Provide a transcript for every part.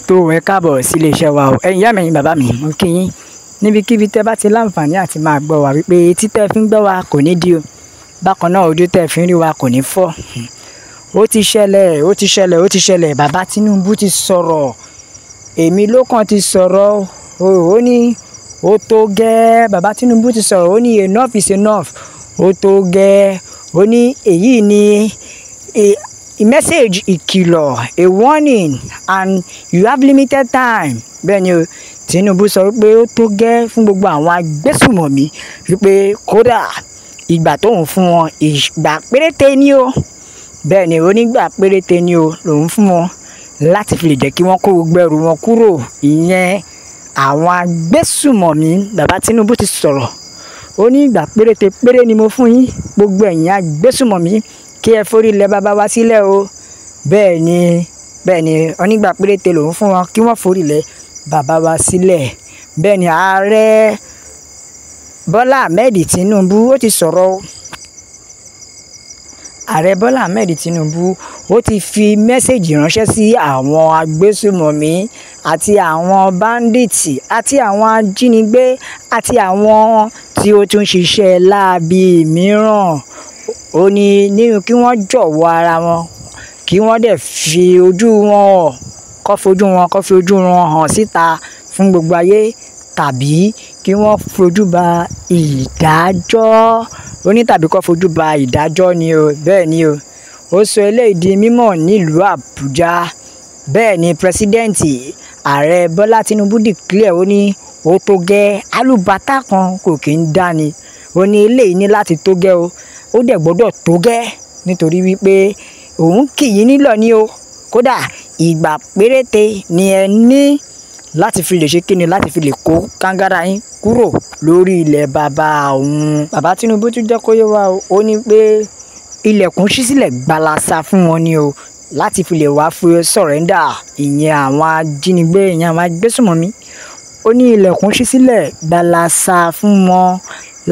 Tó ẹ káàbọ̀ sí iléeṣẹ́ wa o. Ẹ̀yin ìyá mi, ẹ̀yin bàbá mi, mo kí yín níbikíbi tẹ́ bá ti láǹfààní àti máa gbọ́ wa wípé etí tẹ́ fi ń gbọ́ wa kò ní di o. Bákan náà ojú tẹ́ fi ń rí wa kò ní fọ́. Ó ti ṣẹlẹ̀, ó ti ṣẹlẹ̀, ó ti ṣẹlẹ̀. Bàbá Tinubu ti sọ̀rọ̀. Èmi ló kàn ti sọ̀rọ̀. Ó ní ó tó gẹ́. Bàbá Tinubu ti sọ̀rọ̀. Ó ní enough is enough. Ó tó gẹ́. Ó ní èyí ni a message ìkìlọ̀, a warning, and you have limited time. Bẹ́ẹ̀ ni o, Tinubu sọ wípé ó tó gẹ́ fún gbogbo àwọn agbésùmọ̀mí, wípé kódà ìgbà tóun fún wọn ìgbà péréte ni o. Bẹ́ẹ̀ ni, ó nígbà péréte ni o lòun fún wọn láti fi lè jẹ́ kí wọ́n kó gbogbo ẹrù wọn kúrò. Ìyẹn àwọn agbésùmọ̀mí. Bàbá Tinubu ti sọ̀rọ̀. Ó ní ìgbà péréte péré ni mo fún yín, gbogbo ẹ̀yin agbésùmọ̀mí, kí ẹ forí lẹ bàbá wa sílẹ̀ o. Bẹ́ẹ̀ ni, bẹ́ẹ̀ ni, ó nígbà péréte lòun fún wọn kí wọ́n forí lẹ bàbá wa sílẹ̀. Bẹ́ẹ̀ ni, ààrẹ Bọ́lá Ahmed Tinubu ó ti sọ̀rọ̀ o. Ààrẹ Bọ́lá Ahmed Tinubu ó ti fi message ránṣẹ́ sí àwọn agbésùmọ̀mí àti àwọn bandits àti àwọn ajínigbé àti àwọn tí ó tún ṣiṣẹ́ láabi mìíràn. Ó ní nínú kí wọ́n jọ̀wọ́ ara wọn, kí wọ́n dẹ̀ fi ojú wọn, kó fojú wọn, kó fi ojú wọn hàn síta fún gbogbo ayé, tàbí kí wọ́n fojú ba ìdájọ́. Ó ní tàbí kó fojú ba ìdájọ́ ni o. Bẹ́ẹ̀ ni o. Ó sọ eléyìí di mímọ̀ nílùú Àbújá. Bẹ́ẹ̀ ni, President Ààrẹ Bọ́lá Tinubu declare, ó ní ó tó gẹ́, alùbátà kan kò kí ń dání. Ó ní eléyìí ní láti tó gẹ́ o. Ó dẹ̀ gbọ́dọ̀ tó gẹ́ nítorí wípé òun kì í nílọ̀ ní o. Kódà ìgbà péréte ni ẹ ní láti fi lè ṣe kíni, láti fi lè kó kángára yín kúrò lórí ilẹ̀ bàbá òun. Bàbá Tinubu tún jẹ́ kó yé wa o. Ó ní pé ilẹ̀kùn ṣí sílẹ̀ gbalasa fún wọn ni o láti fi lè wá fi surrender, ìyẹn àwọn ajínigbé, ìyẹn àwọn agbésùmọ̀mí. Ó ní ilẹ̀kùn ṣí sílẹ̀ gbalasa fún wọn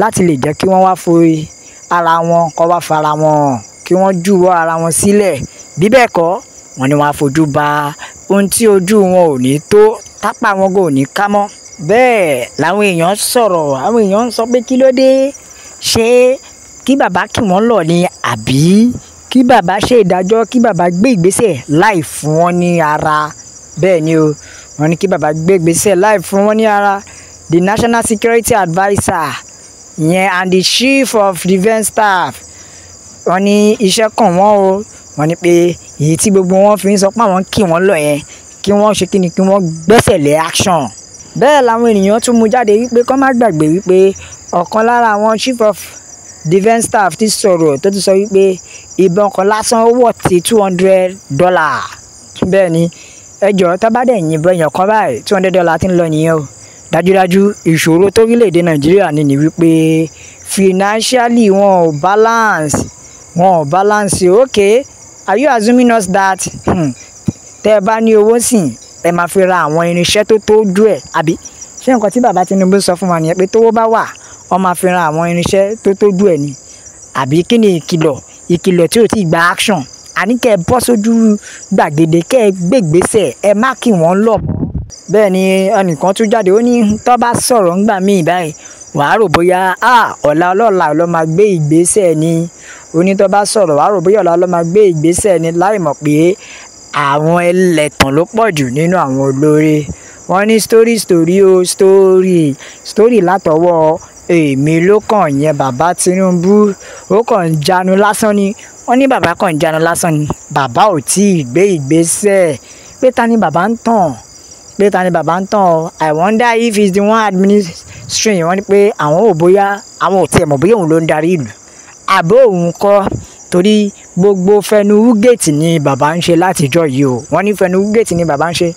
láti lè jẹ́ kí wọ́n wá fi ara wọn, kó wá fara wọn, kí wọ́n júwọ́ ara wọn sílẹ̀. Bí bẹ́ẹ̀ kọ́, wọ́n ní wọ́n á fojú ba ohun tí ojú wọn ò ní tó, tápà wọn kò ní ká mọ́. Bẹ́ẹ̀ làwọn èèyàn sọ̀rọ̀. Àwọn èèyàn ń sọ pé kí ló dé? Ṣé kí bàbá kí wọ́n lọ ni, àbí kí bàbá ṣe ìdájọ́, kí bàbá gbé ìgbésẹ̀ láì fún wọn ní ara? Bẹ́ẹ̀ ni o, wọ́n ní kí bàbá gbé ìgbésẹ̀ láì fún wọn ní ara. The National Security Adviser ìyẹn and the Chief of Defence Staff, wọ́n ní iṣẹ́ kàn wọ́n o. Wọ́n ní pé èyí tí gbogbo wọn fi ń sọ pé àwọn kí wọ́n lọ yẹn, kí wọ́n ṣe kíni, kí wọ́n gbẹ́sẹ̀ lé action. Bẹ́ẹ̀ làwọn ènìyàn tún mú jáde wípé kó má gbàgbé wípé ọ̀kan lára àwọn Chief of Defence Staff ti sọ̀rọ̀, tó ti sọ wípé ìbọn kan lásán ó wọ̀ tí $200. Bẹ́ẹ̀ ni, ẹ jọ̀ọ́, tá bá dẹ̀ yìnbọn èèyàn kan báyìí, $200 ti ń lọ nìyẹn o. Dájúdájú, ìṣòro torílẹ̀-èdè Nàìjíríà ní ni wípé financially wọn ò balance, wọn ò balance. Okay, are you assuming us that tẹ́ ẹ bá ní owó sìn, ẹ máa fi ra àwọn irinṣẹ́ tó tójú ẹ̀, àbí? Ṣé nǹkan tí bàbá Tinubu sọ fún wa nìyẹn pé tówó bá wà, wọ́n máa fi ra àwọn irinṣẹ́ tó tójú ẹ̀ ni? Àbí kí ni ìkìlọ̀? Ìkìlọ̀ tí ò tí ì gba action. Àní kẹ́ ẹ bọ́ sójú gbàgede, kẹ́ ẹ gbé ìgbésẹ̀, ẹ má kí wọ́n lọ mọ́. Bẹ́ẹ̀ ni, ẹnìkan tún jáde, ó ní tó bá sọ̀rọ̀ ńgbà míì báyìí, wàá rò bóyá ọ̀la ọlọ́la ló máa gbé ìgbésẹ̀ ni. Ó ní tó bá sọ̀rọ̀, wàá rò bóyá ọ̀la ló máa gbé ìgbésẹ̀ ni, láì mọ̀ pé àwọn ẹlẹ́tàn ló pọ̀ jù nínú àwọn olórí. Wọ́n ní story story o, story story látọwọ́ èmi ló kàn yẹn. Bàbá Tinubu ó kàn ń janu lásán ni. Wọ́n ní bàbá kàn ń janu lásán ni. Bàbá ò tí ì gbé ìgbésẹ̀. Pé ta ni bàbá ń tàn? Pé ta ni bàbá ń tàn? I wonder if he's the one administering. Wọ́n ní pé àwọn ò bóyá, àwọn ò tiẹ̀ mọ̀ bóyá òun ló ń darí ìlú àbó òun kọ́, torí gbogbo fẹnuwúgèètì ni bàbá ń ṣe látijọ́ yìí o. Wọ́n ní fẹnuwúgèètì ni bàbá ń ṣe,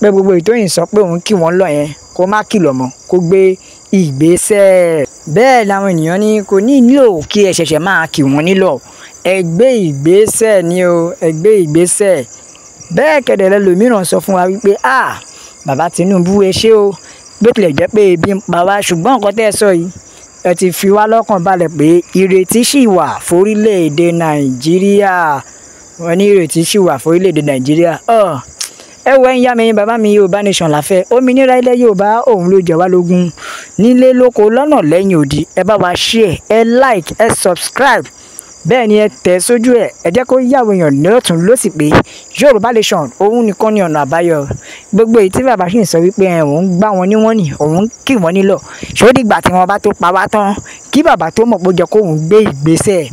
pé gbogbo ìtòyìn sọ pé òun kí wọ́n lọ yẹn, kó má kìlọ̀ mọ́, kó gbé ìgbésẹ̀. Bẹ́ẹ̀ làwọn ènìyàn ní kò nílò kí ẹ ṣẹ̀ṣẹ̀ máa kì wọ́n nílọ̀, ẹ gbé ìgbésẹ̀ ni o, ẹ gbé ìgbésẹ̀. Bẹ́ẹ̀ kẹ̀dẹ̀ lẹ́lòmíràn sọ fún wa wípé ah, bàbá Tinubu, ẹ ṣé o. Bó tilẹ̀ jẹ́ pé ebi ń pa wá, ṣùgbọ́n nǹkan tẹ́ ẹ sọ yìí, ẹ ti fi wá lọ́kàn balẹ̀ pé ìrètí ṣì wà forílẹ̀-èdè Nàìjíríà. Wọ́n ní ìrètí ṣì wà forílẹ̀-èdè Nàìjíríà. Ẹ wo ẹ̀yin ìyá mi, bàbá mi, Yorùbá Nation la fẹ́. Òmìnira ilẹ̀ Yorùbá òun ló jẹ wá lógún. Nílé lóko lọ́nà lẹ́yìn odi, ẹ bá wa share, ẹ like, ẹ subscribe. Bẹ́ẹ̀ ni ẹ tẹ̀ sójú ẹ̀, ẹ jẹ́ kó yàwó èèyàn lọ́tùn lósì pé Yorùbá Nation òun nìkan ni ọ̀nà àbáyọ. Gbogbo èyí tí bàbá sì ń sọ wípé òun gbá wọn ní wọ́n ní, òun kì wọ́n nílọ̀. Ṣó dìgbà tí wọ́n bá tó pa wá tán kí bàbá tó mọ̀ pé ó jẹ́ kóun gbé ìgbésẹ̀?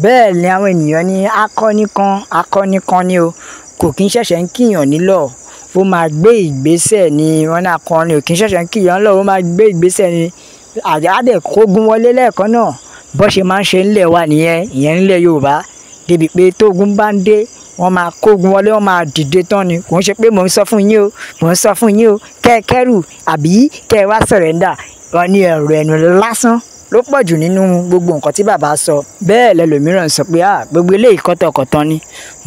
Bẹ́ẹ̀ ni àwọn ènìyàn ní akọni kan, akọni kan ni o, kò kí ń ṣẹ̀ṣẹ̀ ń kíyàn nílọ̀, ó máa gbé ìgbésẹ̀ ni. Wọ́n ní akọni ò kí ń ṣẹ̀ṣẹ̀ ń kíyàn nílọ̀, ó máa gbé ìgbésẹ̀ ni. Àdẹ̀ kógun wọlé lẹ́ẹ̀kan náà. Bó ṣe máa ń ṣe ńlẹ̀ wa nìyẹn, ìyẹn ńlẹ̀ Yorùbá. Débi pé tógun bá ń dé, wọ́n máa kógun wọlé, wọ́n máa dìde tán ni. Kò ń ṣe pé mò ń sọ fún yín o, mò ń sọ fún yín o, kẹ́ ẹ kẹ́rù àbí kẹ́ ẹ wá surrender. Wọ́n ní ọ̀rọ̀ ẹnu lásán ló pọ̀ jù nínú gbogbo nǹkan tí bàbá sọ. Bẹ́ẹ̀ lẹlòmíràn sọ pé gbogbo eléyìí kọ́tọ̀kọ̀tọ̀ ni.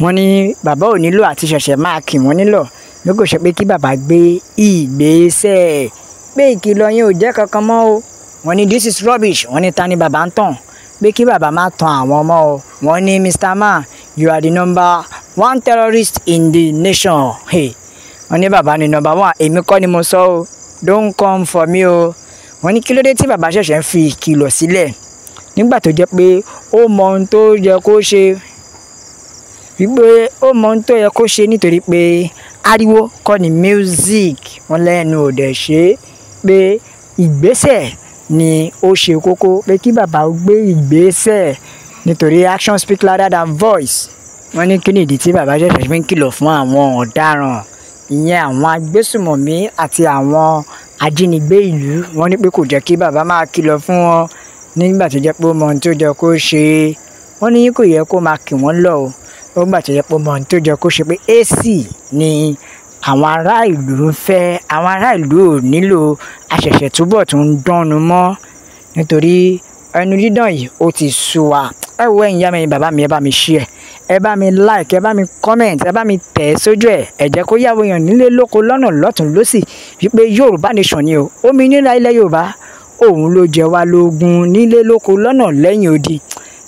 Wọ́n ní bàbá ò nílò àti ṣẹ̀ṣẹ̀ máa kì wọ́n nílọ̀. Bí kò ṣe pé kí bàbá gbé ìgbésẹ̀, pé ìkìlọ̀ yẹn ò jẹ́ kankan mọ́ o. Wọ́n ní this is rubbish. Wọ́n ní ta ni bàbá ń tàn? Pé kí bàbá má tan àwọn ọmọ o. Wọ́n ní Mr. Man, you are the number one terrorist in the nation. Hey. Wọ́n ní bàbá ni number one. Èmi kọ́ ni mo sọ o. Don't come for me o. Wọ́n ní kí ló dé tí bàbá ṣẹ̀ṣẹ̀ ń fi ìkìlọ̀ sílẹ̀ nígbà tó jẹ́ pé ó mọ ohun tó yẹ kó ṣe, wípé ó mọ ohun tó yẹ kó ṣe nítorí pé ariwo kọ́ ni music. Wọ́n lẹ́nu ò dẹ̀ ṣe pé ìgbésẹ̀ ni ó ṣe kókó, pé kí bàbá ó gbé ìgbésẹ̀ nítorí action speak louder than voice. Wọ́n ní kí ni ìdí tí bàbá ṣẹ̀ṣẹ̀ fi ń kìlọ̀ fún àwọn ọ̀daràn, ìyẹn àwọn agbésùmọ̀mí àti àwọn ajínigbé ìlú. Wọ́n ní pé kò jẹ́ kí bàbá máa kìlọ̀ fún wọn nígbà tó jẹ́ pé ó mọ ohun tó jẹ́ kó ṣe. Wọ́n ní kò yẹ kó máa kì wọ́n lọ o. Ó gbà tó jẹ́ pé ó mọ ohun tó jẹ́ kó ṣe, pé AC ni àwọn ará ìlú ń fẹ́. Àwọn ará ìlú ò nílò àṣẹ̀ṣẹ̀ túbọ̀ tó ń dánnu mọ́ nítorí ẹnu dídán yìí ó ti sú wa. Ẹ wo ẹ̀yin ìyá mi, bàbá mi, ẹ bá mi share, ẹ bá mi like, ẹ bá mi comment, ẹ bá mi tẹ̀ sójú ẹ̀. Ẹ jẹ́ kó yàwó èèyàn nílé lóko lọ́nà lọ́tùn lósì wípé Yorùbá Nation ni o. Òmìnira ilẹ̀ Yorùbá òun ló jẹ wá lógún nílé lóko lọ́nà lẹ́yìn odi.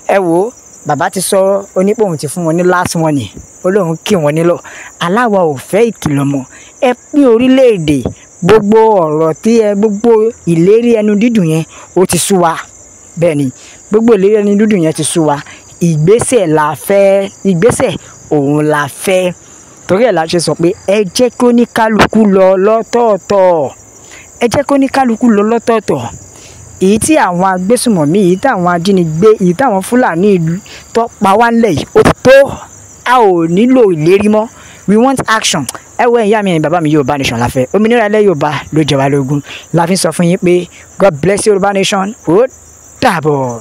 Ẹ wo bàbá ti sọ onípò òun ti fún wọn ní last warning, ó lóun kí wọn nílọ̀. Aláwa ò fẹ́ ìkìlọ̀ mọ́. Ẹ pín orílẹ̀-èdè, gbogbo ọ̀rọ̀ tí ẹ, gbogbo ìlérí ẹnu dídùn yẹn ó ti sú wa. Bẹ́ẹ̀ ni gbogbo ìlérí ẹnu dídùn yẹn ti sú wa. Ìgbésẹ̀ la fẹ́, ìgbésẹ̀ òun la fẹ́. Torí ẹ̀ la ṣe sọ pé ẹ jẹ́ kó ní kálukú lọ lọ́tọ̀ọ̀tọ̀. Ẹ jẹ́ kó ní kálukú lọ lọ́tọ̀ọ̀tọ̀. Èyí tí àwọn agbésùmọ̀mí, èyí tí àwọn ajínigbé, èyí tí àwọn Fúlàní ìlú tó pa wá ńlẹ̀ yìí ó tó. A ò nílò ìlérí mọ́. We want action. Ẹ wo ẹ̀yin ìyá mi, bàbá mi, Yorùbá Nation la fẹ́. Òmìnira ilẹ̀ Yorùbá ló jẹ wá lógún. La fi ń sọ fún yín pé God bless Yorùbá Nation. Ó dàbọ̀.